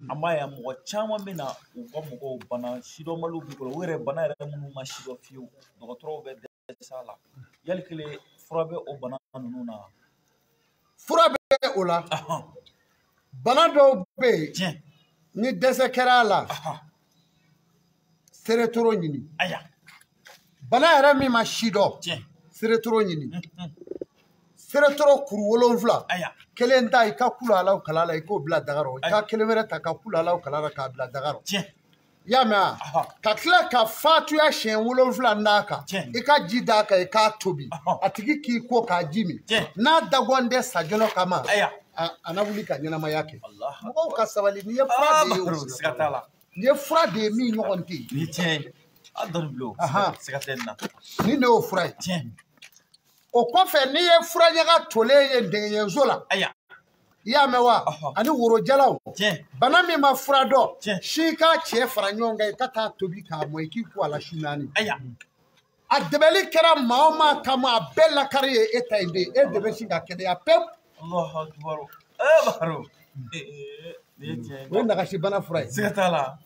An b'a ye mɔgɔ caman bɛ na u ka mɔgɔw bana sidɔnbaliw b'i kɔrɔ, u yɛrɛ bana yɛrɛ minnu ma sidɔn fiyewu, dɔgɔtɔrɔw bɛ dɛsɛ a la. Yali kelen fura bɛ o bana ninnu na? Fura bɛ o la. Bana dɔw bɛ yen, ni dɛsɛ kɛra a la, seretoro ɲini. Bana yɛrɛ min ma sidɔn, seretoro ɲini. Seretoro kuru 7, kelen ta i ka kulu alaw kala la i k'o bila daga rɔ, i ka kelen wɛrɛ ta ka kulu alaw kala la k'a bila daga rɔ. I y'a mɛn wa? Ka tila ka fatuya siɲɛ 7 d'a kan, i ka ji d'a kan, i k'a tobi, a tigi k'i ko k'a ji min. N'a dabɔn tɛ sajɔnɔ kama, a na wuli ka ɲɛnamaya kɛ. Mɔgɔw ka sabali, n'i ye fura de ye o, n'i ye fura de ye min ɲɔgɔn tɛ yen. Ni tiɲɛ ye, a dɔnni bulon, siga tɛ nin na. Nin de y'o fura ye. O kɔfɛ, n'i ye furaɲaga tolen ye dɛgɛɲɛso la, i y'a mɛn wa, ani worojalaw, bana min ma fura dɔn, si k'a cɛ fara ɲɔgɔn kan, i ka taa tobi k'a mɔ, i k'i ko a la su 4. A dɛmɛli kɛra maa o maa kama, a bɛɛ lakari ye e ta in de ye, e de bɛ sin ka kɛnɛya pewu. O ye nagasi bana fura ye. Siga t'a la.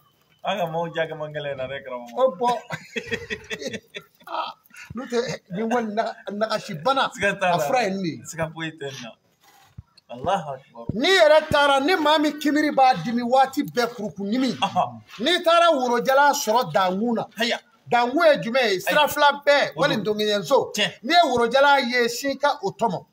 An ka maaw ja kɛ man gɛlɛn na dɛ karamɔgɔ. O bɔn. N'o tɛ nin kɔni nagasi bana, a fura ye nin de ye. Siga foyi tɛ nin na. N'i yɛrɛ taara, ni maa min kimiri b'a dimi waati bɛɛ, kurukuɲimi, n'i taara worojala sɔrɔ dankun na, dankun ye jumɛn ye? Sira fila bɛɛ wali dongɛɲɛso. N'i ye worojala ye, sin ka o tɔmɔ,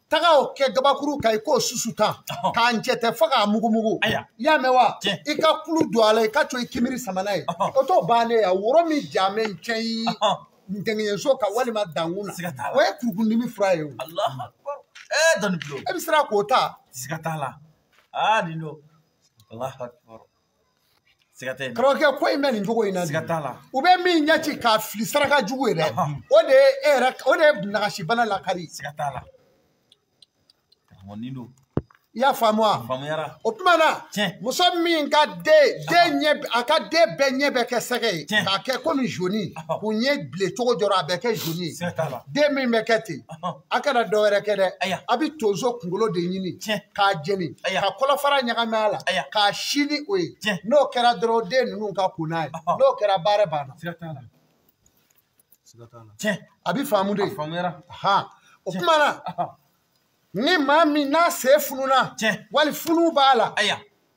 taga o kɛ gabakuru kan, i k'o susu tan k'a ncɛtɛ fo k'a mugumugu. I y'a mɛn wa? I ka kulu don a la, i ka to i kimiri sama n'a ye. O t'o bannen ye. Woro min jamɛ cɛ ye dengɛɲɛso kan walima dankun na, o ye kurukundimi fura ye o. E bɛ siran k'o ta. Siga t'a la. Aa nin don. Alahu akibaru. Siga tɛ nin na. Karamɔgɔkɛ, ko in bɛ nin cogo in na. Siga t'a la. U bɛ min ɲɛ ci k'a fili saraka jugu ye dɛ, o de ye e yɛrɛ, o de ye nagasibana lakari. Siga t'a la. Karamɔgɔ nin don. I y'a faamu wa? Faamuyara. O tuma na, muso min ka den ɲɛ, a ka den bɛɛ ɲɛ bɛ kɛ sɛgɛ ye, k'a kɛ komi joni, k'u ɲɛ bilen cogo dɔ la, a bɛ kɛ joni ye. Den min bɛ kɛ ten, a kana dɔ wɛrɛ kɛ dɛ, a bɛ tonso kunkolo de ɲini k'a jeni, ka kɔlɔfara ɲagami a la, k'a si ni o ye. N'o kɛra dɔrɔn, den ninnu ka kun n'a ye. N'o kɛra, baara banna. A bɛ faamu de. O tuma na, ni maa min n'a sen fununa, wali funu b'a la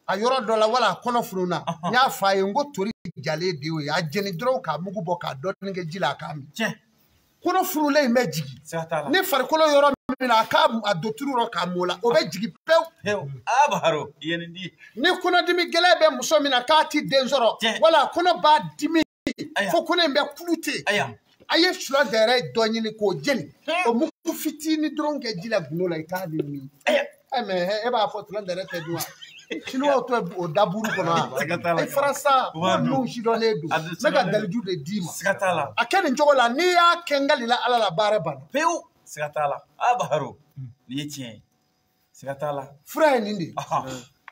a yɔrɔ dɔ la, wala a kɔnɔ fununa, n y'a fɔ a ye n ko tori jalen de y'o ye, a jeni dɔrɔn k'a mugu bɔ k'a dɔɔnin kɛ ji la, a k'a min. Kɔnɔ funulen in bɛ jigin ni farikolo yɔrɔ min na, a k'a a don turu rɔ k'a m'o la, o bɛ jigin pewu. Ni kɔnɔdimi gɛlɛn bɛ muso min na k'a ti den sɔrɔ, wala kɔnɔ b'a dimi fo kɔnɔ in bɛ kulu ten, a ye sula dɛrɛ dɔ ɲini k'o jeni, o mugu fitinin dɔrɔn kɛ ji la gundo la, i k'a de min. Mɛ e b'a fɔ tula dɛrɛ tɛ dun wa? Chinois tɛ o da buru kɔnɔ wa? E fara sa, ko ninnu sidɔnnen don. N bɛ ka daliju de d'i ma. Siga t'a la. A kɛ nin cogo la, n'i y'a kɛ n kalila Ala la, baara banna pewu. Siga t'a la. A Baharo, nin ye tiɲɛ ye. Siga t'a la. Fura ye nin de ye.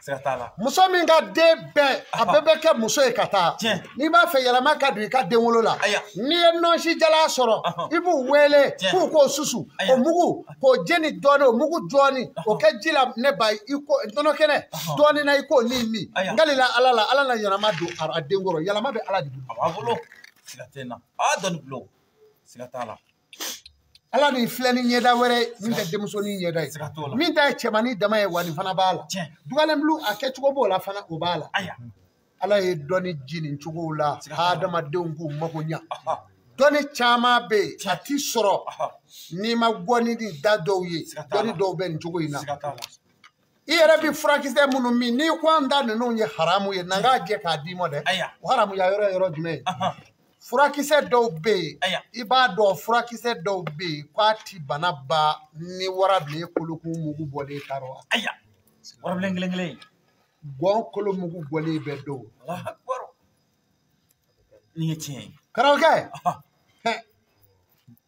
Siga t'a la. Muso min ka den bɛɛ, a bɛɛ bɛ kɛ muso ye ka taa. N'i b'a fɛ yɛlɛma ka don i ka denwolo la, n'i ye nɔnsi jala sɔrɔ, i b'u wele k'u k'o susu, o mugu k'o jeni dɔɔni, o mugu dɔɔni, o kɛ ji la, ne ba, i ko nɔnɔ kɛnɛ dɔɔni na, i k'o ni min. N kalila Ala la, Ala na yɛlɛma don a den kɔrɔ. Yɛlɛma bɛ Ala de bolo. A b'a bolo. Siga tɛ n na. A dɔnni bulon. Siga t'a la. Ala ni filɛ ni ɲɛda wɛrɛ min tɛ denmusonin ɲɛda ye, min ta ye cɛmannin dama ye, wa nin fana b'a la. Dugalenbulu a kɛcogo b'o la fana, o b'a la. Ala ye dɔnni ji nin cogo la, hadamadenw k'u mago ɲa. Dɔnni caman bɛ yen, a ti sɔrɔ n'i ma gɔni ni da dɔw ye. Dɔnni dɔw bɛ nin cogo in na. I yɛrɛ bɛ furakisɛ minnu min, n'i ko an da ninnu ye haramu ye, n'an k'a jɛ k'a d'i ma dɛ. O haramuya yɔrɔ ye yɔrɔ jumɛn ye? Furakisɛ dɔw bɛ yen, i b'a dɔn furakisɛ dɔw bɛ yen k'a ti bana ba ni warabilen kolokun mugu bɔlen t'a rɔ wa? Warabilen kelen kelen. Gɔn kolo mugu bɔlen bɛ dɔw. Nin ye tiɲɛ ye. Karamɔgɔkɛ,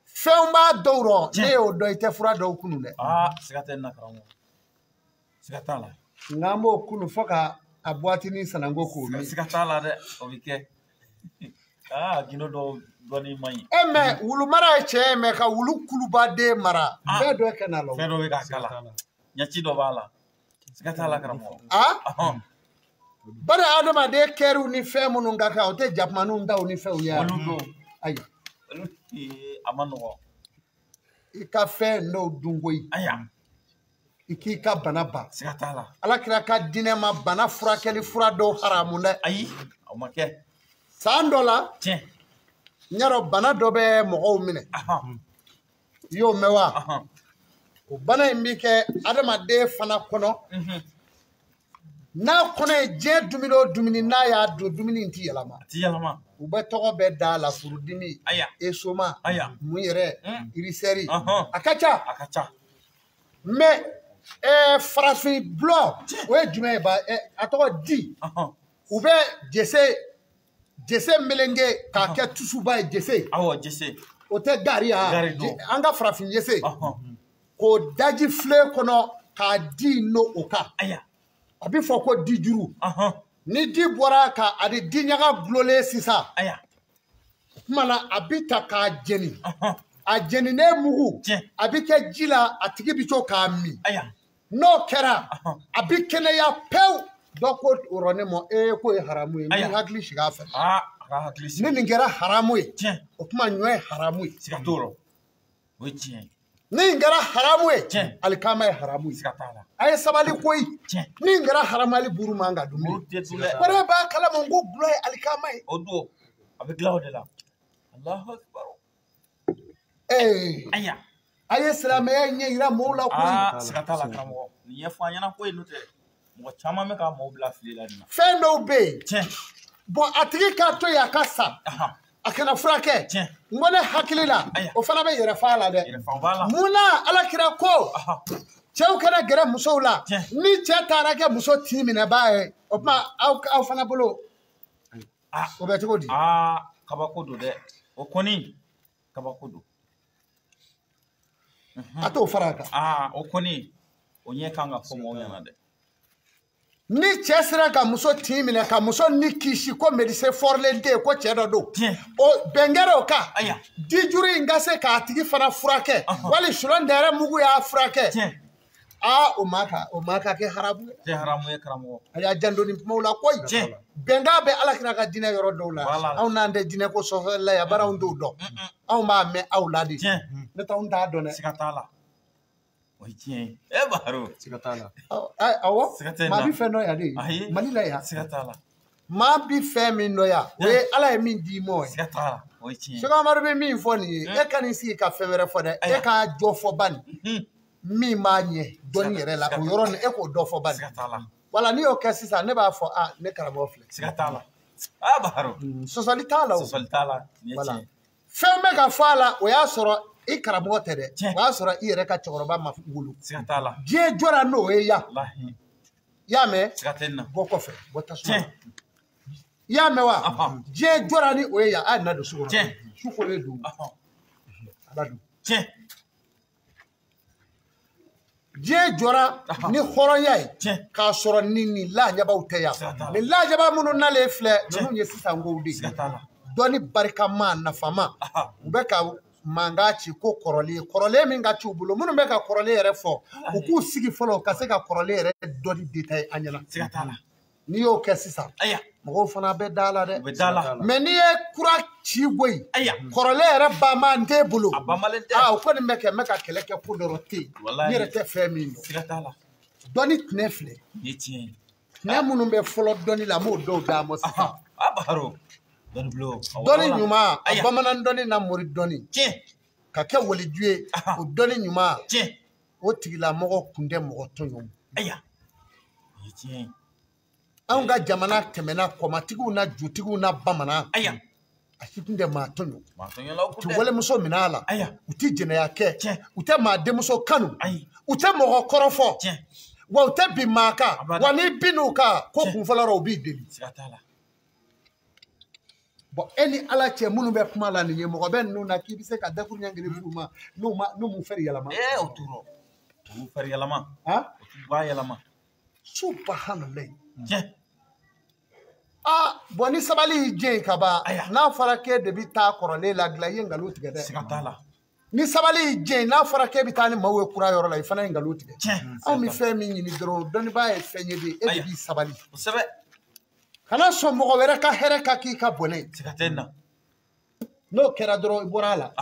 fɛnw b'a dɔw rɔ, ne y'o dɔn, i tɛ fura dɔw kunu dɛ. Siga tɛ nin na karamɔgɔ. Siga t'a la. Nka an b'o kunu fo ka a buwatinin sananko k'o min. Siga t'a la dɛ, o bɛ kɛ. Gindo dɔw dɔnni man ɲi. E mɛ wulu mara ye tiɲɛ ye, mɛ ka wulu kulubaden mara, fɛn dɔ kɛ na la. Fɛn dɔ bɛ k'a kala. Ɲɛci dɔ b'a la. Siga t'a la karamɔgɔ. Bari adamaden kɛriw ni fɛn minnu ka kan o tɛ jakumaninw taw ni fɛnw ye. Olu don. Ayi. A ma nɔgɔn. I ka fɛn dɔw dun koyi. Aya. I k'i ka bana ban. Siga t'a la. Ala kira ka diinɛ ma bana furakɛli fura dɔw haramu dɛ. Ayi, o ma kɛ. San dɔ la. Tiɲɛ. N y'a dɔn bana dɔ bɛ mɔgɔw minɛ. I y'o mɛn wa? O bana in bi kɛ adamaden fana kɔnɔ. N'a kɔnɔ ye diɲɛ dumuni o dumuni n'a y'a dun dumuni in ti yɛlɛma. A ti yɛlɛma. U bɛ tɔgɔ bɛɛ da la furudimi. Aya. Esoma. Aya. Mun yɛrɛ. Irisɛri. A ka ca. A ka ca. Mais farafin bulɔ o ye jumɛn ye ba a tɔgɔ di. U bɛ jese melenge k'a kɛ tusuba ye jese. Awɔ jese. O tɛ gari ya. Gari don. An ka farafin jese. K'o daji filen kɔnɔ k'a di n'o o kan. Aya. A bɛ fɔ ko di juru. Ni di bɔra ka a ni di ɲaga gulonlen sisan. Aya. O tuma na a bɛ ta k'a jeni. A jeninen mugu. A bɛ kɛ ji la a tigi bɛ to k'a min. Aya. N'o kɛra a bɛ kɛnɛya pewu. Dɔ ko o yɔrɔnin ma ee k'o ye haramu ye. N bɛ hakili sigi a fɛ. A ka hakili sigi. Ni nin kɛra haramu ye. O tuma ɲɔ ye haramu ye. Siga t'o rɔ. O ye tiɲɛ ye. Ni nin kɛra haramu ye. Alikama ye haramu ye. Siga t'a la. A ye sabali koyi. Ni nin kɛra haramu hali buru man ka dumuni. Buru tɛ dun dɛ. Kɔrɔ b'a kalama ko gulɔ ye alikama ye. O don a bɛ dilan o de la. Alahu akibaru. Aya. A ye silamɛya ɲɛ yira mɔgɔw la koyi. Aa siga t'a la karamɔgɔ. Nin ɲɛfɔ an ɲɛna koyi n'o tɛ mɔgɔ caman bɛ ka mɔgɔw bila fili la nin na. Fɛn dɔw bɛ yen. Tiɲɛ. Bɔn a tigi k'a to yen a ka sa. A kana furakɛ. N ko ne hakili la. O fana bɛ yɛrɛfa la dɛ. Yɛrɛfa b'a la. Mun na Ala kira ko. Cɛw kana gɛrɛ musow la. Ni cɛ taara kɛ muso tin minɛbaa ye o tuma aw fana bolo. O bɛ cogo di? Aa kabako don dɛ. O kɔni kabako don. A t'o fara a kan. Aa o kɔni o ɲɛ kan ka fɔ mɔgɔw ɲɛna dɛ. Ni cɛ sera ka muso tin minɛ ka muso ni kisi ko médecin fɔrilen tɛ yen ko cɛ dɔ don. O bɛn kɛra o kan. Di juru in ka se k'a tigi fana furakɛ. Wali sulon dɛrɛ mugu y'a furakɛ. Aa o ma ka kɛ haramu ye. Tɛ haramu ye karamɔgɔ. A y'a janto nin kumaw la koyi. Bɛnkan bɛ Ala kira ka diinɛ yɔrɔ dɔw la. Anw n'an tɛ diinɛ ko sɔsɔli la yan bari anw t'o dɔn. Anw b'a mɛn aw la de. Ne tɛ anw t'a dɔn dɛ. Siga t'a la. O ye tiɲɛ ye. E Baro. Siga t'a la. Awɔ. Siga tɛ n na. Maa bi fɛn dɔn yan de. Mali la yan. Siga t'a la. Maa bi fɛn min dɔn yan. O ye Ala ye min d'i ma o ye. Siga t'a la. O ye tiɲɛ ye. Sɛki Umaru bɛ min fɔ nin ye. E ka n'i sigi ka fɛn wɛrɛ fɔ dɛ. E k'a jɔ fɔ bani. Min b'a ɲɛ dɔnni yɛrɛ la o yɔrɔ nin e k'o dɔ fɔ bani. Siga t'a la. Wala n'i y'o kɛ sisan ne b'a fɔ a ne karamɔgɔ filɛ. Siga t'a la. A Baro. Sɔsɔli t'a la o. Sɔsɔli t'a la. Nin ye tiɲɛ ye. Fɛn bɛ ka fɔ a la o y'a sɔrɔ i karamɔgɔ tɛ dɛ. O y'a sɔrɔ i yɛrɛ ka cɛkɔrɔba ma wolo. Siga t'a la. Diɲɛ jɔra n'o ye yan. Walahi. I y'a mɛn? Siga tɛ nin na. Bɔ kɔfɛ bɔ tasuma la. I y'a mɛn wa? Diɲɛ jɔra ni o ye yan a ye na don su kɔnɔ. Su kolen don. Ala don. Tiɲɛ. Diɲɛ jɔra ni hɔrɔnya ye k'a sɔrɔ ni nin lajabaw tɛ yan. Nin lajaba minnu nalen filɛ ninnu ye sisan kow de ye. Dɔnni barikama nafama u bɛ ka mankan ci ko kɔrɔlen kɔrɔlen min ka ci u bolo minnu bɛ ka kɔrɔlen yɛrɛ fɔ u k'u sigi fɔlɔ ka se ka kɔrɔlen yɛrɛ dɔnni détaillé an ɲɛna. N'i y'o kɛ sisan mɔgɔw fana bɛ da la dɛ. Mais n'i ye kura ci bɔ yen kɔrɔlen yɛrɛ banban t'e bolo. Aa o kɔni bɛ kɛ n bɛ ka kɛlɛ kɛ ko dɔ tɛ yen n yɛrɛ tɛ fɛn min dɔn. Dɔnni tɛnɛ filɛ. Tɛnɛ minnu bɛ fɔlɔ dɔnni la n b'o dɔw d'a ma sisan. Dɔnni ɲuman a bamanan dɔnni na mori dɔnni. Ka kɛ waliju ye o dɔnni ɲuman o tigilamɔgɔ kun tɛ mɔgɔ tɔɲɔ. Anw ka jamana tɛmɛna kɔmatigiw na jutigiw na bamanan. A si tun tɛ maa tɔɲɔ. U tɛ walimuso minɛ a la. U tɛ jɛnɛya kɛ. U tɛ maa denmuso kanu. U tɛ mɔgɔ kɔrɔfɔ. Wa u tɛ bin maa kan. Wa n'i bin n'u kan ko kunfɔlɔ rɔ u b'i deli. Bon e ni Ala cɛ minnu bɛ kuma la nin ye mɔgɔ bɛ ninnu na k'i bɛ se ka dakuru ɲɛ kelen f'u ma n'u m'u fɛrɛ yɛlɛma. O t'u rɔ. U fɛrɛ yɛlɛma. O t'u ba yɛlɛma. Subahanallahi. Ah bon ni sabali y'i jɛ yen ka ban n'a fɔra k'e de bɛ taa kɔrɔlen ladilan i ye nkalon tigɛ dɛ. Siga t'a la. Ni sabali y'i jɛ yen n'a fɔra k'e bɛ taa ni maaw ye kura yɔrɔ la i fana ye nkalon tigɛ. Anw bɛ fɛn min ɲini dɔrɔn dɔnnibaa ye fɛn ye de e de b'i sabali. Kosɛbɛ. Kana sɔn mɔgɔ wɛrɛ ka hɛrɛ ka k'i ka bɔnɛ ye. Siga tɛ nin na. N'o kɛra dɔrɔn i bɔra a la.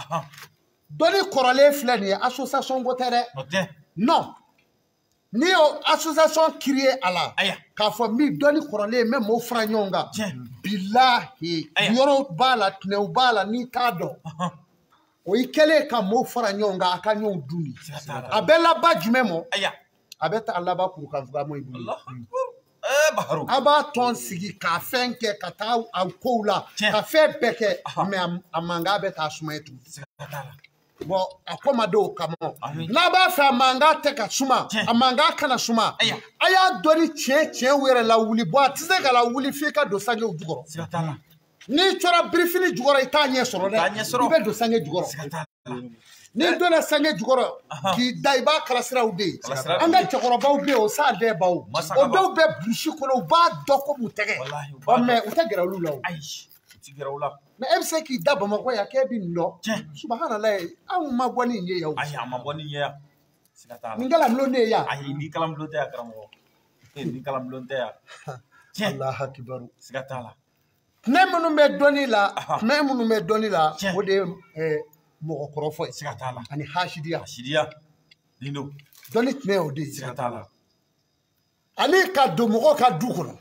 Dɔnni kɔrɔlen filɛ nin ye association ko tɛ dɛ. O tɛ. Non. N'i y'o association créer a la. K'a fɔ min dɔnni kɔrɔlen n bɛ mɔɔw fara ɲɔgɔn kan. Bilahi yɔrɔw b'a la tinɛw b'a la n'i t'a dɔn. O y'i kɛlen ka mɔɔw fara ɲɔgɔn kan a ka ɲɔgɔn dun de. A bɛ laban jumɛn mɔ? A bɛ taa laban kurukanfuga mɔ i bolo. A b'a tɔn sigi k'a fɛn kɛ ka taa a kow la ka fɛn bɛɛ kɛ mais a mankan bɛ taa suma ye tugun. Bon a ko ma d'o kama n'a b'a fɛ a mankan tɛ ka suma a mankan kana suma a y'a dɔn ni tiɲɛ yɛrɛ lawuli bɔn a tɛ se ka lawuli f'i ka don sangew jukɔrɔ. N'i cɔra birifini jukɔrɔ i t'a ɲɛ sɔrɔ dɛ i bɛ don sange jukɔrɔ. N'i donna sange jukɔrɔ k'i da i b'a kalasiraw de ye. An ka cɛkɔrɔbaw bɛ yen o s'a dɛ baw o dɔw bɛ burusi kɔnɔ u b'a dɔn komi u tɛgɛ mais u tɛ gɛrɛ olu la o. Mais e bɛ se k'i da Bamakɔ yan k'e bɛ nin dɔn subahanallahi anw ma bɔ ni nin ye yan o. Ayi a ma bɔ ni nin ye yan. Siga t'a la. Nin kalanbulon de ye yan. Ayi nin kalanbulon tɛ yan karamɔgɔ. Nin kalanbulon tɛ yan. Alahu akibaru. Siga t'a la. Tuma minnu bɛ dɔnni la tuma minnu bɛ dɔnni la o de ye mɔgɔ kɔrɔfɔ ye. Siga t'a la. Ani hasidiya. Hasidiya. Nin don. Dɔnni tuma ye o de ye. Siga t'a la. Ani ka don mɔgɔw ka du kɔnɔ.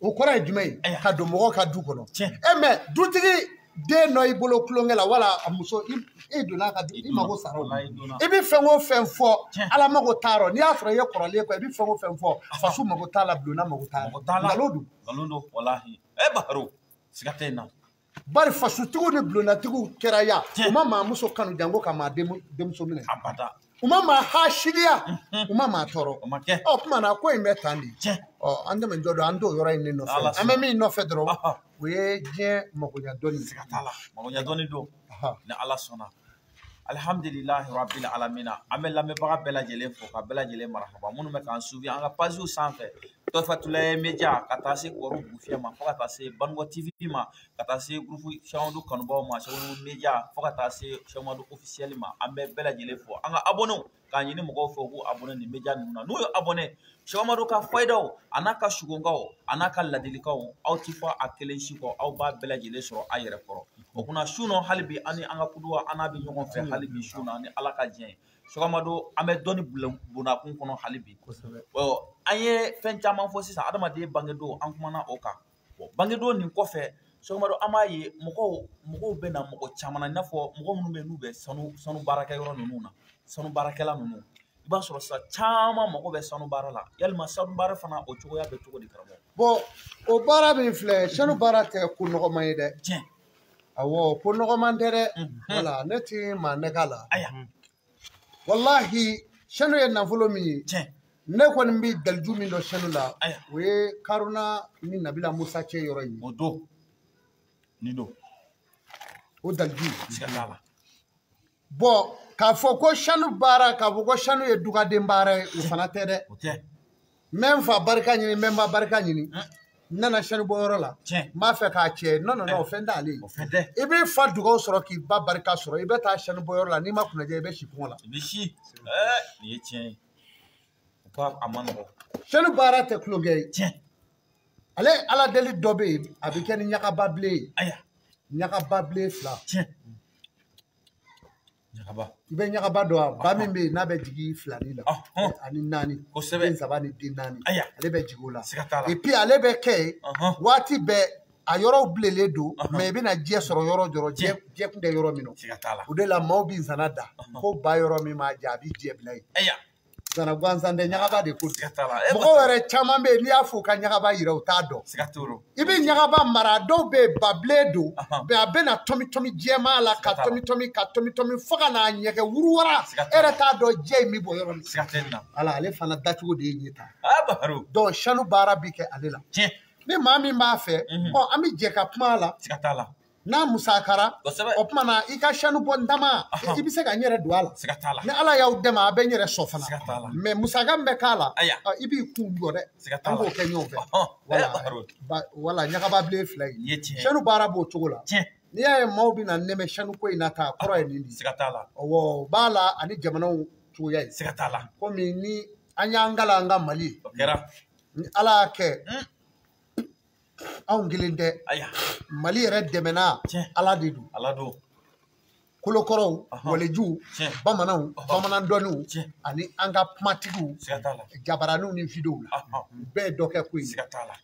O kɔrɔ ye jumɛn ye? Ka don mɔgɔw ka du kɔnɔ. E mais dutigi den dɔ i bolo tulonkɛ la wala a muso i donna a ka du i mago sara o. I bɛ fɛn o fɛn fɔ Ala mago t'a rɔ n'i y'a sɔrɔ i ye kɔrɔlen kɔ i bɛ fɛn o fɛn fɔ faso mago t'a la bulonna mago t'a la. Nkalon don. Nkalon don walahi. E Baharu siga tɛ nin na. Bari fasotigiw ni bulonnatigiw kɛra yan u ma maa muso kanu janko ka maa denmuso minɛ. Abada. U ma maa hasidiya u ma maa tɔɔrɔ. O ma kɛ. Ɔ tuma na ko in bɛ tan de. Ɔ an dɛmɛ jɔ don an t'o yɔrɔ in de nɔfɛ. An bɛ min nɔfɛ dɔrɔn o ye diɲɛ magoɲa dɔnni. Siga t'a la magoɲa dɔnni don. Ni Ala sɔnna. Alhamdulilahi rabbil alamina. An bɛ lamɛnbaga bɛɛ lajɛlen fo ka bɛɛ lajɛlen marahaba minnu bɛ k'an suivi an ka pagew sanfɛ. Tɔfatulaye Media ka taa se Kɔrɔ Bufiyɛ ma fo ka taa se Banikɔ TV ma ka taa se groupe Cheikh kanubaw ma Cheikh Media fo ka taa se Cheikh officiel ma an bɛ bɛɛ lajɛlen fo an ka abonnéw k'a ɲini mɔgɔw fɛ u k'u abonné nin media ninnu na n'u ye abonné Cheikh ka fayidaw a n'a ka sugunkaw a n'a ka ladilikanw aw ti fɔ a kelen si kɔ aw b'a bɛɛ lajɛlen sɔrɔ a yɛrɛ kɔrɔ o kunna su nɔ hali bi an ni an ka kuduwa an n'a bɛ ɲɔgɔn fɛ hali bi su na ni Ala ka diɲɛ ye. Cheikh an bɛ dɔnni bondakun kɔnɔ hali bi. An ye fɛn caman fɔ sisan adamaden bangedon an kumana o kan. Bangedon nin kɔfɛ Cheikh an b'a ye mɔgɔw bɛ na mɔgɔ caman na i n'a fɔ mɔgɔ minnu bɛ yen n'u bɛ sanu baarakɛyɔrɔ ninnu na sanu baarakɛla ninnu i b'a sɔrɔ sisan caman mago bɛ sanu baara la yalima sanu baara fana o cogoya bɛ cogo di karamɔgɔ? Bon o baara min filɛ sanu baara tɛ ko nɔgɔman ye dɛ. Tiɲɛ. Awɔ ko nɔgɔman tɛ dɛ. Wala ne ti maa nɛgɛ la. Wallahi sanu ye nafolo min ye. Ne kɔni bɛ daliju min dɔn sanu la o ye Karuna ni Nabila Musa cɛ yɔrɔ in ye. O don. Nin don. O daliju. Siga t'a la. Bon k'a fɔ ko sanu baara k'a fɔ ko sanu ye dugaden baara ye o fana tɛ dɛ. O tɛ. N bɛ n fa barika ɲini n bɛ n ba barika ɲini. N nana sanu bɔyɔrɔ la. N b'a fɛ k'a cɛ non non non o fɛn t'ale ye. O fɛn tɛ. I b'i fa dugawu sɔrɔ k'i ba barika sɔrɔ i bɛ taa sanu bɔyɔrɔ la n'i ma kunnadiya i bɛ si kɔngɔ la. I bɛ si. Nin ye tiɲɛ ye. O ka a ma nɔgɔn. Sanu baara tɛ tulonkɛ ye. Tiɲɛ. Ale Ala deli dɔ bɛ yen a bɛ kɛ ni ɲagababilen ye. Ayiwa. Ɲagababilen 2. Tiɲɛ. Ɲagaba. I bɛ ɲagaba dɔn wa? Ba min bɛ yen n'a bɛ jigin 2 la. Ani 4. Kosɛbɛ. Den 3 ni den 4. Ayiwa. Ale bɛ jigin o la. Siga t'a la. Et puis ale bɛ kɛ yen. Waati bɛɛ a yɔrɔw bilenlen don. Mais i bɛna jɛ sɔrɔ yɔrɔ jɔrɔ jɛ kun tɛ yɔrɔ min na. Siga t'a la. O de la maaw bɛ nsana da. Ko ba yɔrɔ min m'a jɛ a bɛ jɛ bila yen. Ayiwa. Zana gansan tɛ ɲagaba de ko. Mɔgɔw yɛrɛ caman bɛ yen n'i y'a fɔ u ka ɲagaba yira u t'a dɔn. I bɛ ɲagaba mara dɔw bɛ yen babilen don mais a bɛ na tɔmi tɔmi jɛman la ka tɔmi tɔmi ka tɔmi tɔmi fo ka n'a ɲɛgɛn wuruwara e yɛrɛ t'a dɔn jɛ in bɛ bɔ yɔrɔ min. Ala ale fana dacogo de ye ɲɛ ta. Donc sanu baara bi kɛ ale la. Ni maa min b'a fɛ ɔ an bɛ jɛ ka kuma a la. N'a musakara o tuma na i ka sanu bɔ n dama i bɛ se ka n yɛrɛ don a la. Ni Ala y'aw dɛmɛ a bɛ n yɛrɛ sɔn fana. Mais musaka min bɛ k'a la i b'i kun jɔ dɛ. An b'o kɛ ɲɔgɔn fɛ. Wala ɲagababilen 2 ye. Sanu baara b'o cogo la. N'i y'a ye maaw bɛ na nɛmɛ sanu ko in na tan a kɔrɔ ye nin de ye. Awɔ o b'a la ani jamanaw cogoya ye. Komi ni an y'an kalan an ka Mali ye. Ni Ala y'a kɛ. Anw kelen tɛ. Mali yɛrɛ dɛmɛna Ala de don. Ala don. Kolokɔrɔw, walejuw, bamananw, bamanan dɔnniw ani an ka kumatigiw, jabaraninw ni videow la, u bɛɛ ye dɔ kɛ ko ye.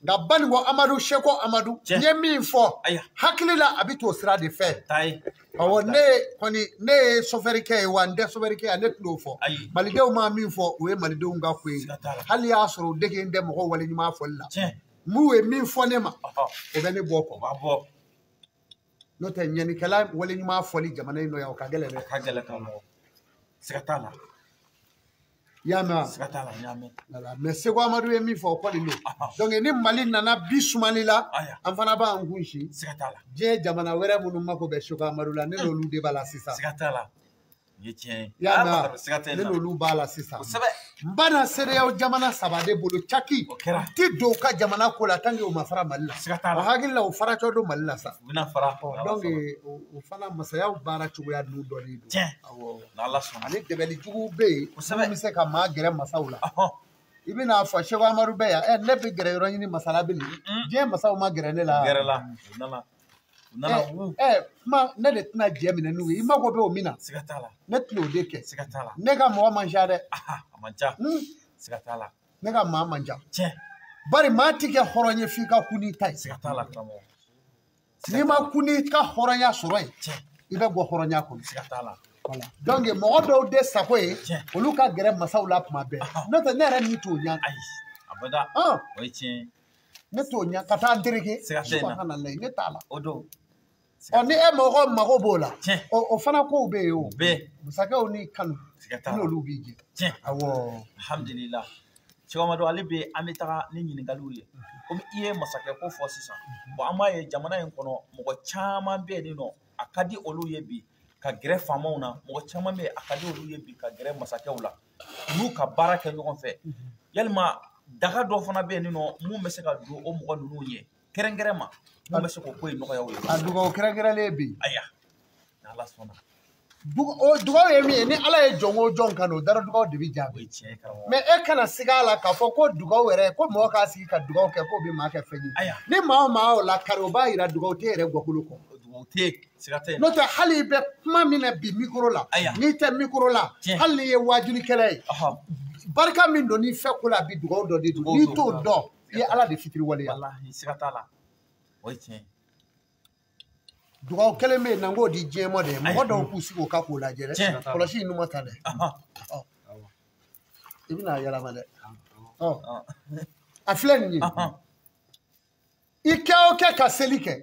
Nka Banikɔ Amadu, Seko Amadu, n ye min fɔ hakili la, a bɛ t'o sira de fɛ. Awɔ, ne kɔni ne ye sofɛrikɛ ye wa n tɛ sofɛrikɛ ye, ne tun t'o fɔ. Malidenw ma min fɔ, o ye malidenw ka ko ye. Hali y'a sɔrɔ u dege tɛ mɔgɔw waleɲuman fɔli la. N'u ye min fɔ ne ma, o bɛ ne bɔ kɔ. N'o tɛ ɲɛnikɛla waleɲuman fɔli jamana in nɔ yan, o ka gɛlɛn dɛ. A ka gɛlɛn karamɔgɔ. Siga t'a la. I y'a mɛn wa? Siga t'a la, n y'a mɛn. Voilà, mais Seko Amadu ye min fɔ, o kɔni don. Donc ni Mali nana bi sumali la, an fana b'an kun si. Siga t'a la. Diɲɛ jamana wɛrɛ minnu mako bɛ Seko Amadu la, ne n'olu de b'a la sisan. Siga t'a la. Nin ye tiɲɛ ye. I y'a mɛn wa? Siga tɛ ne n'olu b'a la sisan. Kosɛbɛ. N b'a na CEDEAO jamana 3 de bolo caki. O kɛra. Ti don u ka jamana ko la tant que u ma fara Mali la. Siga t'a la. O hakili la, o faratɔ don Mali la sa. U bɛna fara. Donc o fana masayaw baara cogoya ninnu dɔnnen don. Tiɲɛ. Awɔ. N'Ala sɔnna. Ani dɛmɛli juguw bɛ yen. Kosɛbɛ. Minnu bɛ se ka maa gɛrɛ masaw la. I bɛna fɔ Seko Amadu bɛ yan, ne bɛ gɛrɛ yɔrɔ ɲini masala bɛ nin. Diɲɛ masaw ma gɛrɛ ne la. Gɛrɛ la. U nana. U nana wu. Kuma ne de tɛna jɛ minɛ n'u ye, i mago bɛ o min na. Siga t'a la. Ne tɛna o de kɛ. Siga t'a la. Ne ka mɔgɔ man ca dɛ. A man ca. Siga t'a la. Ne ka maa man ca. Tiɲɛ. Bari maa ti kɛ hɔrɔn ye f'i ka kun n'i ta ye. Siga t'a la karamɔgɔ. N'i ma kun n'i ka hɔrɔnya sɔrɔ yen, i bɛ bɔ hɔrɔnya kɔnɔ. Siga t'a la. Voilà. Donc mɔgɔ dɔw de sago ye, olu ka gɛrɛ masaw la tuma bɛɛ. N'o tɛ ne yɛrɛ ni t'o ɲɛ. Ayi, abada. O ye tiɲɛ ye. Ne t'o ɲɛ ka taa n tereke. Siga tɛ n na. Subahanallahi, ne t'a la. O don. Ɔ ni e mɔgɔ mago b'o la, o fana kow bɛ yen o. Bɛɛ. Masakɛw ni kanu. Siga t'a la. N'olu b'i jɛ. Tiɲɛ. Awɔ. Alhamdulillah. Seko Amadu, ale bɛ an bɛ taga ni ɲininkaliw ye. Komi i ye masakɛ ko fɔ sisan. Bon, an b'a ye jamana in kɔnɔ mɔgɔ caman bɛ yen nɔ, a ka di olu ye bi ka gɛrɛ faamaw na, mɔgɔ caman bɛ yen a ka di olu ye bi ka gɛrɛ masakɛw la. N'u ka baara kɛ ɲɔgɔn fɛ. Yalima daga dɔ fana bɛ yen nɔ mun bɛ se ka don o mɔgɔ ninnu ye kɛrɛnkɛrɛn ma, mun bɛ se k'o ko in nɔgɔya u ye. A dugawu kɛrɛnkɛrɛnlen bɛ yen. Ayiwa, n'Ala sɔnna. Dugawu ye min ye, ni Ala ye jɔn o jɔn kanu, o dara dugawu de bɛ jaabi. O ye tiɲɛ ye karamɔgɔ. Mais e kana siga a la k'a fɔ ko dugawu yɛrɛ, ko mɔgɔ k'a sigi ka dugawu kɛ k'o bɛ maa kɛ fɛn ye. Ayiwa. Ni maa o maa y'o lakari, o b'a yira dugawu tɛ yɛrɛ gɔkolo kɔ. Dugawu tɛ yen, siga tɛ yen. N'o tɛ hali i bɛ kuma min na bi mikoro la, n'i tɛ mikoro la, hali n'i ye waajulikɛla ye, barika min don n'i fɛ ko la bi dugawu dɔ de don, n'i t'o dɔn, i ye Ala de fitiri waleya. Walahi, siga t'a la. O ye tiɲɛ ye. Dugawu kelen bɛ yen na, n k'o di diɲɛ ma dɛ, mɔgɔ dɔw k'u sigi o kan k'o lajɛ dɛ, kɔlɔsi in ma ta dɛ, i bɛna a yɛlɛma dɛ, a filɛ nin ye, i kɛ o kɛ ka seli kɛ,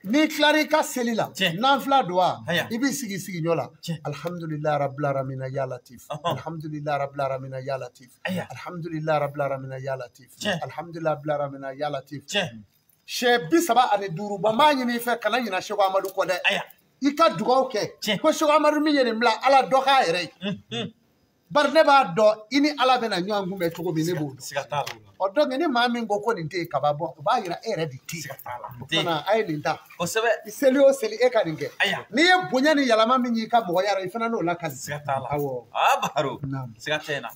n'i tilara i ka seli la, nanfila don wa, i b'i sigi sigiɲɔ la, alhamdulilayi rabbil alamina ya latif, alhamdulilayi rabbil alamina ya latif, alhamdulilayi rabbil alamina ya latif, alhamdulilayi rabbil alamina ya latif. Siɲɛ 35 bɔ, n b'a ɲini i fɛ kana ɲina Seko Amadu kɔ dɛ. I ka dugawu kɛ ko Seko Amadu min ye nin bila, Ala dɔ k'a yɛrɛ ye. Bari ne b'a dɔn i ni Ala bɛna ɲɔgɔn kunbɛn cogo min, ne b'o dɔn. Ɔ donc ni maa min ko ko nin tɛ yen kaba bɔ, o b'a yira e yɛrɛ de tɛ yen. O fana a ye nin ta. Kosɛbɛ. Seli o seli e ka nin kɛ. N'i ye bonya ni yɛlɛma min y'i ka mɔgɔya la, i fana n'o lakali. Siga t'a la. Awɔ. Aa Baro. Siga tɛ n na.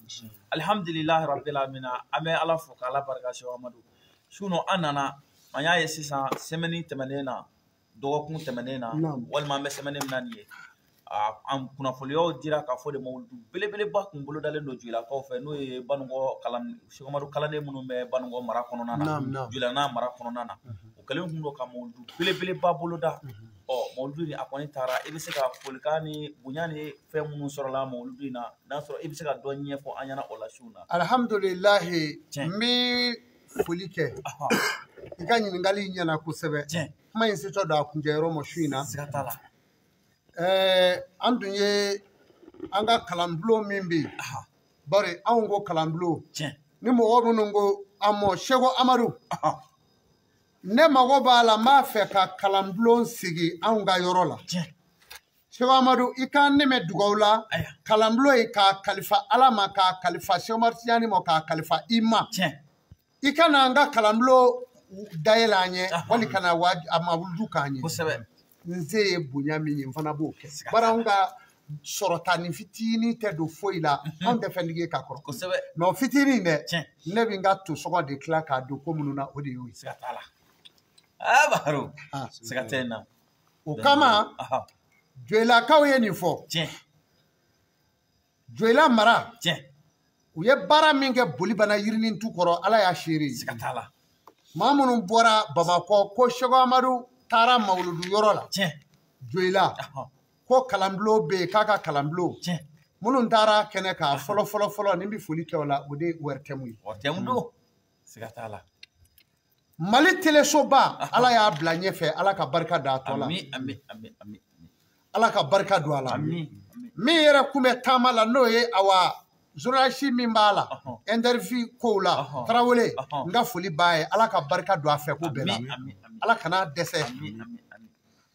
Alihamdulilayi rabbil alamina, an bɛ Ala fo k'Ala barika Seko Amadu. Sinon an nana, an y'a ye sisan semaine tɛmɛnen na, dɔgɔkun tɛmɛnen na, walima an bɛ semaine min na nin ye, an kunnafoniyaw dira k'a fɔ de mawuludu belebeleba kun bolodalen don Jolakaw fɛ, n'o ye Banikɔ kalan, Seko Amadu kalanden minnu bɛ Banikɔ mara kɔnɔna na, Jolana mara kɔnɔna na, o kɛlen kun don ka mawuludu belebeleba boloda. Ɔ mawuludu in a kɔni taara, i bɛ se ka folikan ni bonya ni fɛn minnu sɔrɔla mawuludu in na, n'a sɔrɔ i bɛ se ka dɔ ɲɛfɔ an ɲɛna o la su na. Alihamudulilayi, n bɛ foli kɛ. I ka ɲininkali ɲɛna kosɛbɛ. Kuma in setɔ don a kuncɛyɔrɔ ma su in na. Siga t'a la. An dun ye an ka kalanbulon min bɛ yen, bari anw ko kalanbulon, ni mɔgɔ minnu ko an mɔ Seko Amadu, ne mago b'a la, n b'a fɛ ka kalanbulon sigi anw ka yɔrɔ la. Seko Amadu, i k'an dɛmɛ dugawu la, kalanbulon in k'a kalifa Ala ma, k'a kalifa Seko Amadu Tijani ma, k'a kalifa i ma. I ka na an ka kalanbulon dayɛlɛ an ye, wali ka na a mawuludu k'an ye. Kosɛbɛ. N se ye bonya min ye, n fana b'o kɛ. Bari anw ka Sɔrɔta ni fitinin tɛ don foyi la anw tɛ fɛn tigi ye ka kɔrɔ mais o fitinin dɛ ne bɛ n ka tosɔngɔ de tila k'a don ko minnu na o de y'o ye. Siga t'a la. Aa Baru. Siga tɛ n na. O kama Joyilakaw ye nin fɔ. Joyila mara. U ye baara min kɛ Bolibana yirinin tu kɔrɔ Ala y'a seere. Siga t'a la. Maa minnu bɔra Bamakɔ ko Seko Amadu taara mawuludu yɔrɔ la. Joyila. Ko kalanbulon bɛ yen k'a ka kalanbulon. Minnu taara kɛnɛ kan fɔlɔ fɔlɔ fɔlɔ ni n bɛ foli kɛ o la o de ye ORTM ye. ORTM don. Siga t'a la. Mali telesoba Ala y'a bila ɲɛfɛ Ala ka barika don a tɔ la. Ami ami ami ami. Ala ka barika don a la. Ami. Min yɛrɛ kun bɛ taama la n'o ye awa journaliste min b'a la interview kow la Tarawele n ka foli b'a ye Ala ka barika don a fɛ ko bɛɛ la. Ala kana dɛsɛ.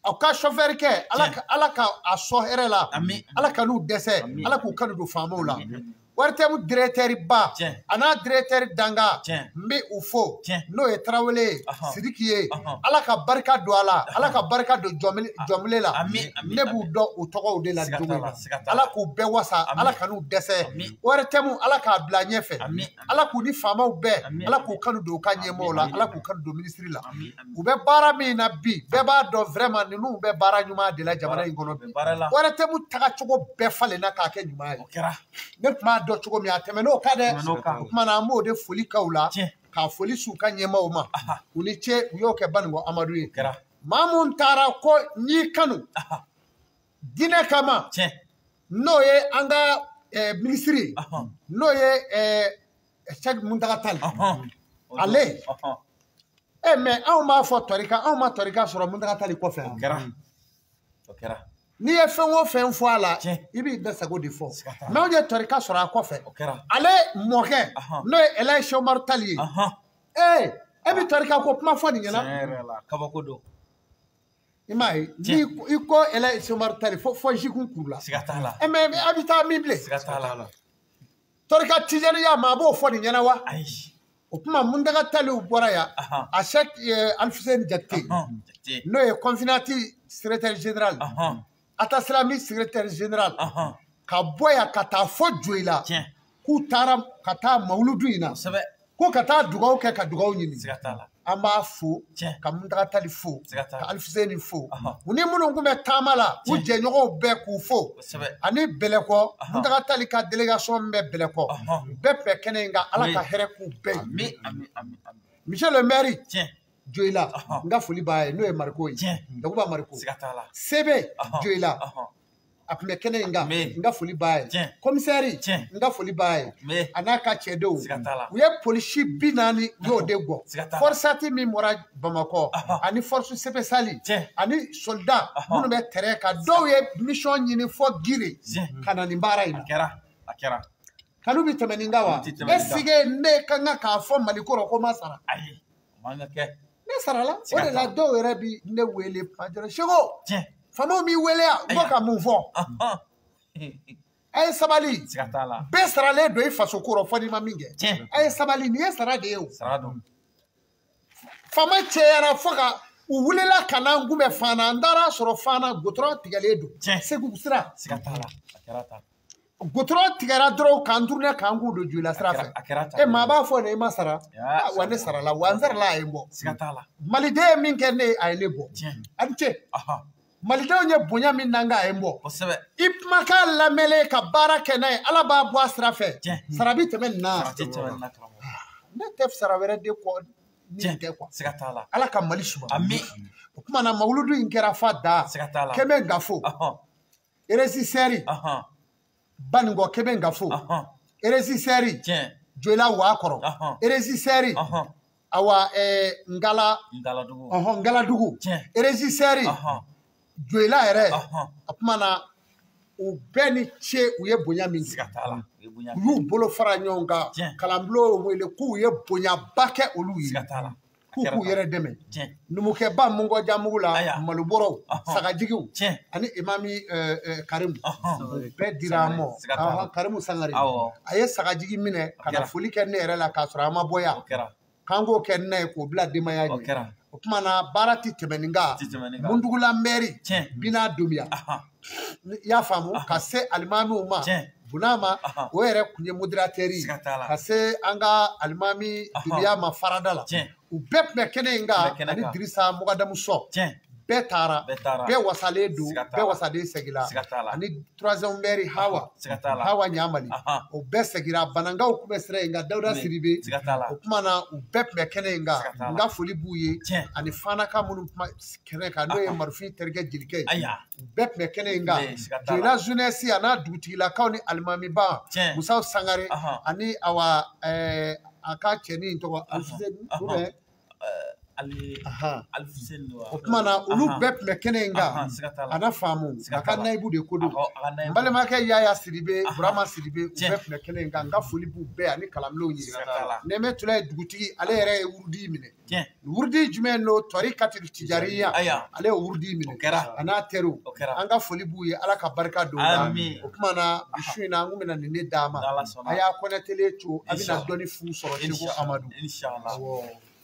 Aw ka chauffeur kɛ Ala ka a sɔn hɛrɛ la. Ala ka n'u dɛsɛ. Ala k'u kanu don faamaw la. ORTM directeur ba a n'a directeur danga n bɛ u fo n'o ye Tarawele ye Sidiki ye Ala ka barika don a la Ala ka barika don Jɔnbile la ne b'u dɔn u tɔgɔw de la don in na Ala k'u bɛɛ wasa Ala ka n'u dɛsɛ ORTM Ala k'a bila ɲɛfɛ Ala k'u ni faamaw bɛɛ Ala k'u kanu don u ka ɲɛmɔgɔw la Ala k'u kanu don minisiri la u bɛ baara min na bi bɛɛ b'a dɔn vraiment ninnu bɛ baara ɲuman de la jamana in kɔnɔ bi ORTM tagacogo bɛɛ falenna k'a kɛ ɲuman ye ne tun b'a dɔn cogo min a tɛmɛn'o kan dɛ o tuma na an b'o de foli k'aw la k'a foli s'u ka ɲɛmaaw ma u ni ce u y'o kɛ Banikɔ Amadu ye maa mun taara ko n y'i kanu diinɛ kama n'o ye an ka minisiri n'o ye Sɛki Muntaga Tali ale mais anw b'a fɔ tɔrika anw ma tɔrika sɔrɔ Muntaga Tali kɔfɛ. N'i ye fɛn o fɛn fɔ a la i b'i da sago de fɔ mais anw ye tɔrika sɔrɔ a kɔfɛ ale mɔkɛ n'o ye Elayi Sɛkumaru Tali ye e bɛ tɔrika ko kuma fɔ nin ɲɛna. Kabako don. I m'a ye ni i ko Elayi Sɛkumaru Tali fo jikun kuru la. Siga t'a la. Mais a bɛ taa min bilen. Siga t'a la. Tɔrika tijaniya ma a b'o fɔ nin ɲɛna wa. Ayi. O tuma Muntaga Taliw bɔra yan a Sɛki Alifuseni Jakite n'o ye Confinati secrétaire général. Atasilami secrétaire général ka bɔ yan ka taa fɔ Joyila k'u taara ka taa mawuludu in na ko ka taa dugawu kɛ ka dugawu ɲini an b'a fo ka Muntaga Tali fo ka Alifuseni fo u ni minnu tun bɛ taama la u jɛɲɔgɔnw bɛɛ k'u fo ani Bɛlɛkɔ Muntaga Tali ka délégation min bɛ Bɛlɛkɔ bɛɛ tun bɛ kɛnɛ in kan Ala ka hɛrɛ k'u bɛɛ ye. Monsieur le maire Joyila n ka foli b'a ye n'o ye Mariko ye Yakuba Mariko Sebe Joyila a tun bɛ kɛnɛ in kan n ka foli b'a ye commissaire n ka foli b'a ye a n'a ka cɛdenw u ye polisi 40 u y'o de gɔ forçati min bɔra Bamakɔ ani force spéciale ani soldat minnu bɛ terrain kan dɔw ye mission ɲini fɔ Gire ka na nin baara in na. Kanu bɛ tɛmɛ nin kan wa est-ce que ne ka kan k'a fɔ Mali kɔrɔ ko ma sara? Ne sara la o de la dɔw yɛrɛ bi ne wele kuma Seko faamaw b'i wele yan n ko ka mun fɔ a ye sabali bɛɛ saralen don i faso ko rɔ fɔ n'i ma min kɛ a ye sabali nin ye sara de ye o faama cɛyara fo ka u wulila ka n'an kunbɛn Fana n taara sɔrɔ Fana goudron tigɛlen don Segu sira goudron tigɛra dɔrɔn k'an tourner k'an k'u don Joyila sira fɛ e maa b'a fɔ ne i ma sara wa ne sarala wa n sarala a ye n bɔ maliden ye min kɛ ne ye a ye ne bɔ a ni ce malidenw ye bonya min na n kan a ye n bɔ i kumakan lamɛnlen ka baara kɛ n'a ye Ala b'a bɔ a sira fɛ sara bi tɛmɛ nin na ne tɛ sara wɛrɛ de kɔ ni nin tɛ quoi Ala ka Mali suma o tuma na mawuludu in kɛra fa da Kɛmɛ Gafo régisseur Banikɔ Kɛmɛ Gafo régisseur Joyila Wakɔrɔ régisseur awa Ngala Ngaladugu régisseur Joyila yɛrɛ o tuma na u bɛɛ ni ce u ye bonya min kɛ u y'u bolo fara ɲɔgɔn kan kalanbulon wele k'u ye bonyaba kɛ olu ye k'u k'u yɛrɛ dɛmɛ numukɛba Mungɔjamugu la malobɔrɔw sagajigiw ani imami Karimu bɛɛ dira an ma Karimu Sangare a ye sagajigi minɛ ka na foli kɛ ne yɛrɛ la k'a sɔrɔ an ma bɔ yan k'an k'o kɛ ne ye k'o bila denbaya ɲɛ o O tuma na baara ti tɛmɛ nin kan. Mundugula mɛri Bina Dunbiya, i y'a faamu, ka se alimamiw ma Bunama, o yɛrɛ kun ye modérateur ye, ka se an ka alimami Dunbiya ma farada la. U bɛɛ tun bɛ kɛnɛ in kan ani Dirisa Mugadamu Sɔ. Bɛɛ taara, bɛɛ wasalen don, bɛɛ wasalen seginna, ani troisième maire Hawa, Hawa Ɲamali, o bɛɛ seginna. Banankaw tun bɛ sira in kan, Dawuda Sidibe. O tuma na u bɛɛ tun bɛ kɛnɛ in kan. N ka foli b'u ye, ani Fanaka minnu tun bɛ kɛnɛ kan, n'o ye Marifin terikɛ Jelikɛ ye, u bɛɛ tun bɛ kɛnɛ in kan. Joyila jeunesse a n'a dugutigilakaw ni alimamiba Musa Sangare ani awa a ka cɛnin tɔgɔ Alifuseni ou bien o tuma na olu bɛɛ tun bɛ kɛnɛ in kan. A na faamu, a ka nayibu de ko don. N balimakɛ Yaya Sidibe, Burama Sidibe, u bɛɛ tun bɛ kɛnɛ in kan. N ka foli b'u bɛɛ ani kalanbilenw ye. Nɛmɛ Tula ye dugutigi, ale yɛrɛ ye wurudi minɛ. Wurudi jumɛn don? Tɔri Katiri Tijariya, ale ye wurudi minɛ a n'a teriw. An ka foli b'u ye, Ala ka barika don u la. O tuma na bi su in na an kun bɛna nin de d'a ma. A y'a kɔnɛtele to, a bɛna dɔnni fu sɔrɔ Seko Amadu.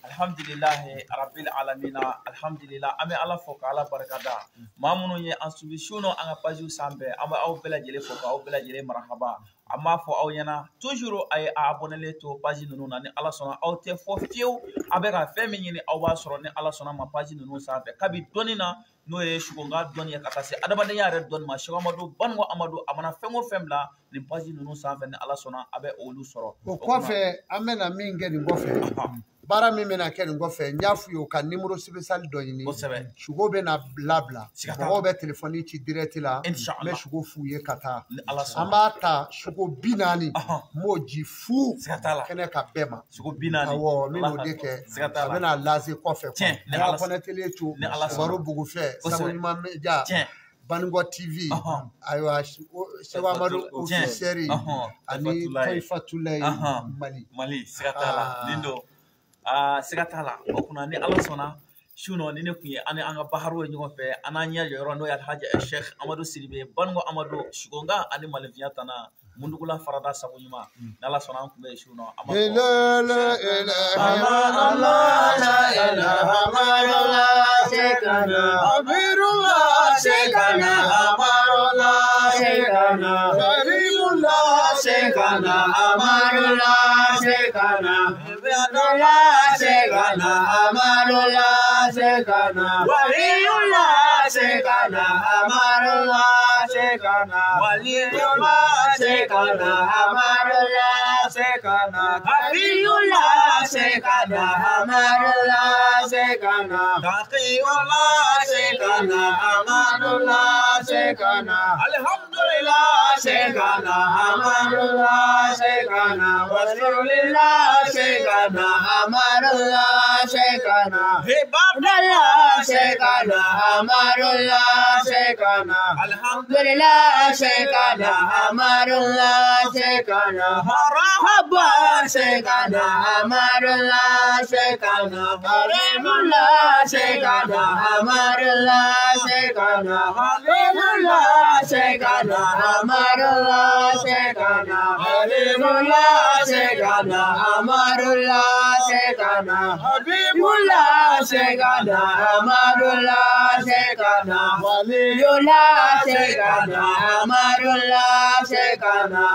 Alhamdulilahi rabbil alamina, alhamdulillah. An bɛ Ala fo ka Ala barika da. Maa minnu ye an suivi su nɔ an ka page sanfɛ, an bɛ aw bɛɛ lajɛlen fo k'aw bɛɛ lajɛlen marahaba. An b'a fɔ aw ɲɛna toujours a ye a abonné to page ninnu na. Ni Ala sɔnna aw tɛ fɔ fiyewu, a bɛ ka fɛn min ɲini aw b'a sɔrɔ ni Ala sɔnna ma page ninnu sanfɛ. Kabi dɔnni na, n'o ye sukonka dɔnni ye ka taa se adamadenya yɛrɛ dɔnni ma, Seko Amadu Banuko Amadu a mana fɛn o fɛn bila nin page ninnu sanfɛ, ni Ala sɔnna a bɛ olu sɔrɔ. O kɔfɛ an bɛna min kɛ nin kɔfɛ, baara min bɛna kɛ nin kɔfɛ, n y'a f'u ye u ka numéro spécial dɔ ɲini. Sugo bɛna labila, mɔgɔw bɛ téléphone ci direct la, n bɛ sugo f'u ye ka taa. An b'a ta sugo 40, n b'o ji fu kɛnɛ ka bɛɛ ma. Awɔ, n bɛn'o de kɛ, a bɛna lase kɔfɛ. A y'a kɔnɛtele to Kibaru Bugufɛ, Sabu Ɲuman Media, Banikɔ TV, ayiwa Seko Amadu officiel ani Tɔyifatulayi Mali. Mali, siga t'a la, nin don. Siga t'a la. O kunna ni Ala sɔnna su nɔ ni ne kun ye an ni an ka baharu ye ɲɔgɔn fɛ, an n'an ɲɛ jɔyɔrɔ n'o ye Alhaji Sheikh Amadu Sidibe Banuko Amadu Sukonka ani Malifinya tana Mundugula farada sago ɲuman. Ni Ala sɔnna an kun bɛ su nɔ. An b'a fɔ Alhamdulillah Shekana Amarullah Shekana Rasulillah Shekana Amarullah Shekana Hibabdallah Shekana Amarullah Shekana Alhamdulillah Shekana Amarullah Shekana Marhaba Shekana Amarullah Shekana Karimullah Shekana Amarullah Shekana Halimullah Shekana Amarullah Shekana Halimullah Shekana Amarullah Shekana Habibullah Shekana Amarullah Shekana Waliyullah Shekana Amarullah Shekana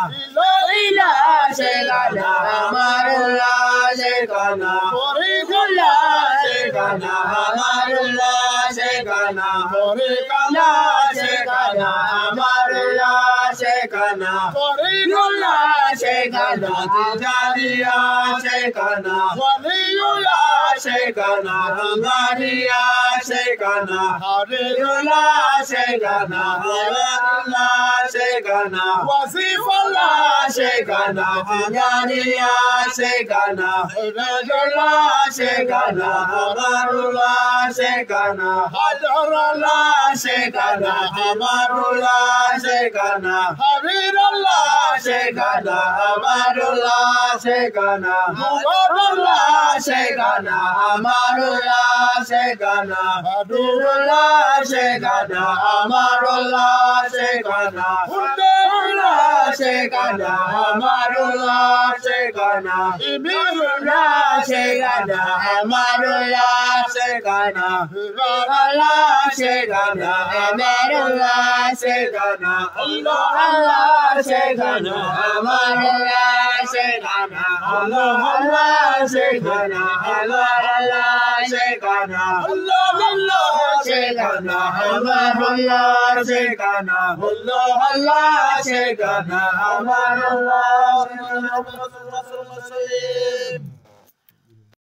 Ilah Shekana Amarullah Shekana Tariqullah Shekana Amarullah Shekana Tariqullah Shekana Amarullah Shekana Tariqullah Shekana Tijaniya Shekana Waliyullah Shekana Tijaniya Shekana Halilullah Shekana Amarullah Shekana Wazifullah Shekana Tijaniya Shekana Rajullah Shekana Amarullah Shekana Hajarullah Shekana Amarullah Shekana Habibullah Shekana Amarullah Shekana Mubarullah Shekana Amarullah Shekana Habibullah Shekana Amarullah Shekana Hundullah Allah Shekana Amarullah Shekana Ibirullah Shekana Amarullah Shekana Allah Shekana Amarullah Shekana Allah Allah Shekana Amarullah Shekana Allah Allah Shekana Allah Allah Shekana Allah Allah Shekana Amarullah Shekana Allah Allah Shekana Amarullah.